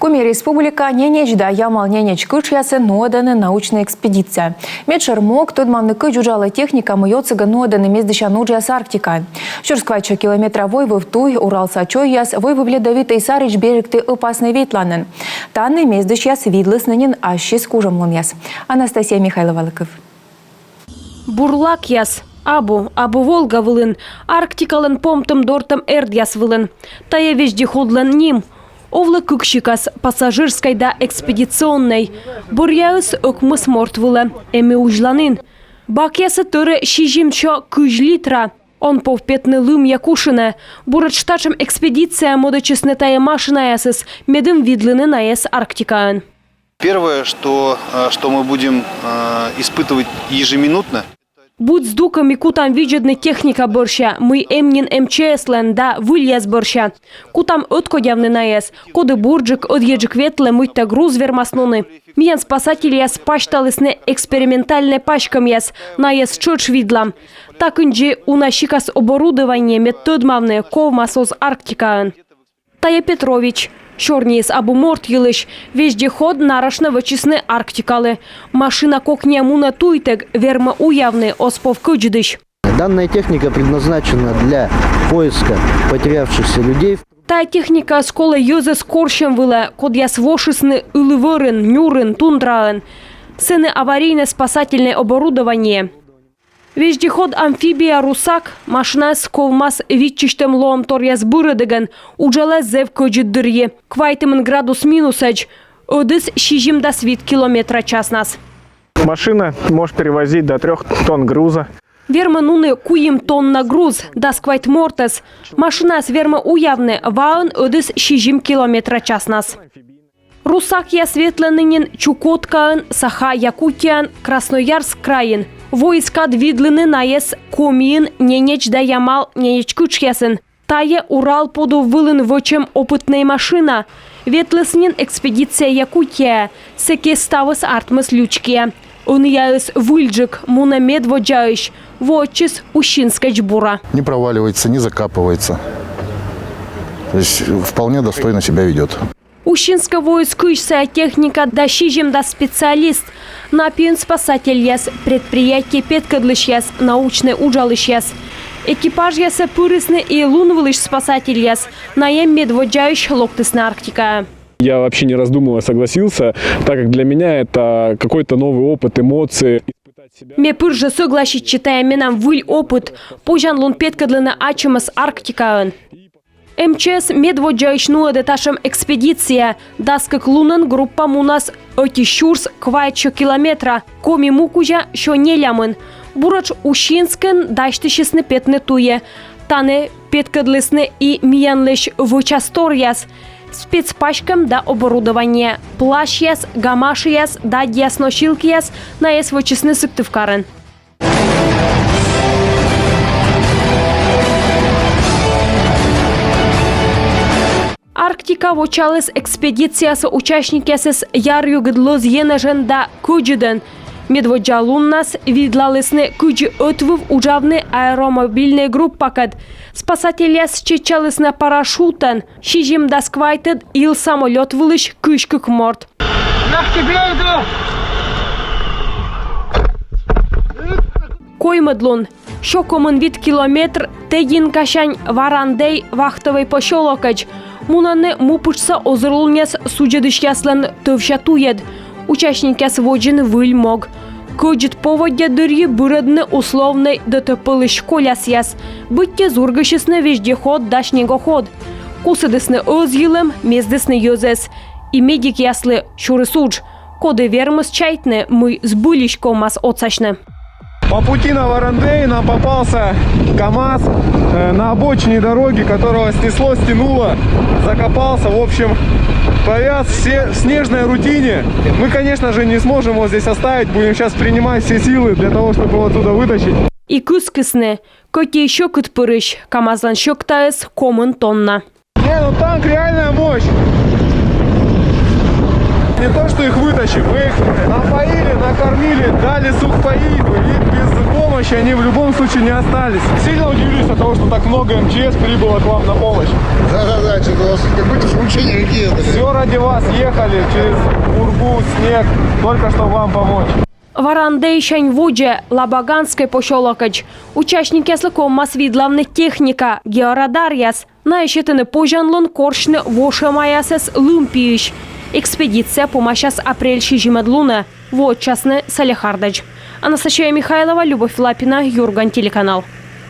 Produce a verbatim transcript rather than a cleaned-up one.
Коми Республикаын ненеч да ямал ненеч кытшъясӧ нуӧдӧны научнӧй экспедиция. Медшӧр мог — тӧдмавны, кыдз уджалӧ техника, мый отсӧгӧн нуӧдӧны мездысян уджъяс Арктикаын. Сюрс квайтсё километра войвыв туй, Уралса чойяс, войвыв ледовитӧй саридз берегті ӧпаснӧй ветланін. Тані мездысьяс видлісны нин ассьыс кужӧмлунъяс. Анастасия Михайловалы кыв. Бурлакъяс. Абу, абу Волга вылын, Арктикалӧн помтӧм-дортӧм эрдъяс вылын. Тайӧ вездеходлӧн ним. Овлӧ кык сикас: пассажирскӧй да экспедиционнӧй. Бӧръяыс ӧкмыс морт вылӧ. Эм и узьланін. Бакъясӧ тӧрӧ сизимсё кызь литра. Он пов петны лымйӧ кушынӧ. Буретш татшӧм экспедицияӧ мӧдӧдчисны тайӧ машинаясыс, медым видлыны найӧс Арктикаын. Первое, что, э, что мы будем, э, испытывать ежеминутно. Быд здукӧ ми кутам видзӧдны техника бӧрся, мый эм нин эм че эслӧн, да выльяс бӧрся. Кутам ӧткодявны найӧс, коді бурджык ӧдйӧджык ветлӧ, мыйта груз вермас нуны. Миян спасательяс пасьталісны экспериментальнӧй паськӧмъяс, найӧс тшӧтш видлам. Та кындзи уна сикас оборудование, мед тӧдмавны, ковмас оз Арктикаын. Тайӧ Петрович. Сёрниыс абу морт йылысь. Вездеход нарошнӧ вӧчисны Арктикалы. Машина кокниа мунӧ туйтӧг, вермӧ уявны, оз пов кӧдзыдысь. Данная техника предназначена для поиска потерявшихся людей. Тайӧ техникаыс колӧ йӧзӧс корсьӧм вылӧ, кодъяс вошисны ылі вӧрын, нюрын, тундраын. Сэні аварийнӧ спасательнӧй оборудование. Вездеход-амфибия «Русак» машинаыс ковмас виччысьтӧм лоӧмторъяс бырӧдігӧн, уджалӧ зэв кӧдзыд дырйи. Квайтымын градус минусӧдз, ӧдыс сизимдас вит километра часнас. Машина может перевозить до трёх тонн груза. Вермӧ нуны куим тонна груз, дас квайт мортӧс. Машинаыс вермӧ уявны ваӧн ӧдыс сизим километра часнас. «Русакъяс» ветлӧны нин Чукоткаын, Саха-Якутияын, Красноярск крайын. Воис кад видлыны найӧс Комиын ненеч да ямал ненеч кытшъясын. Тайӧ Урал подув вылын вӧчӧм опытнӧй машина. Ветліс нин экспедиция Якутияӧ, сэки ставыс артмис лючкиа. Ӧнияыс выльджык, мунӧ медводдзаысь, воӧдчис Усинскӧдз бура. Не проваливается, не закапывается. То есть вполне достойно себя ведёт. Усинскӧ воис кызь сайӧ техника да сизимдас специалист. На пиын спасательяс, предприятие петкӧдлысьяс, научнӧй уджалысьяс. Экипажъясӧ пырисны и лунвылысь спасательяс. Найӧ медводдзаысь локтісны Арктикаӧ. Я вообще не раздумывая согласился, так как для меня это какой-то новый опыт, эмоции. Ме пыр жӧ сӧгласитчи, тайӧ менам выль опыт. Позянлун петкӧдлыны ачымӧс Арктикаын. М Ч С медводдзаысь нуӧдӧ татшӧм экспедиция. Дас кык лунӧн группа мунас ӧти сюрс квайтсё километра, Коми му кузя сё нелямын. Буретш Усинскын дасьтысисны петны туйӧ. Тані петкӧдлісны и миянлысь вӧчасторъяс. Спецпаськӧм да оборудование: плащъяс, гамашияс, дадьяс, носилкияс, найӧс вӧчисны Сыктывкарын. Арктика вочаліс экспедицияса участникъясӧс яръюгыд лӧз енэжӧн да кӧдзыдӧн. Медводдза луннас видлалісны, кыдзи ӧтвыв уджавны аэромобильнӧй группакӧд. Спасательяс чеччалісны парашютӧн. Сизимдас квайтӧд Ил самолёт вылысь кызь кык морт. Коймӧд лун. Сё комын вит километр Тединкасянь Варандей вахтовӧй посёлокӧдз. Мунӧны му пытшса озырлунъяс судзӧдысьяслӧн тӧвся туйӧд. Участникъяс водзын выль мог. Кӧдзыд поводдя дырйи бырӧдны условнӧй Д Т П-лысь колясъяс. Быттьӧ зургысисны вездеход да снегоход. Кусӧдісны ӧзйылӧм, мездісны йӧзӧс. И медикъяслы сюрис удж, коді вермис чайтны, мый збыльысь ковмас отсасьны. По пути на Варандей нам попался КамАЗ, э, на обочине дороги, которого снесло, стянуло, закопался. В общем, повяз все в снежной рутине. Мы, конечно же, не сможем его здесь оставить. Будем сейчас принимать все силы для того, чтобы его оттуда вытащить. И кыскисны. Кӧть и сьӧкыд пырысь, КамАЗ-лӧн сьӧктаыс комын тонна. Не, ну танк реальная мощь. Не то, что их вытащим. Мы их напоили, накормили, дали сухпаи, и без помощи они в любом случае не остались. Сильно удивились от того, что так много МЧС прибыло к вам на помощь. Да-да-да, что-то у вас какое-то включение какие-то. Все ради вас ехали через пургу, снег, только чтобы вам помочь. Варандейсянь водзӧ Лабаганскӧй посёлокӧдз. Участникъяслы ковмас видлавны техника, георадаръяс. Найӧ сетӧны позянлун корсьны вошӧмаясӧс лым пиысь. Экспедиция помасяс апрель сизимӧд лунӧ. Воӧдчасны Салехардӧдз. Анастасия Михайлова, Любовь Лапина, Юрган телеканал.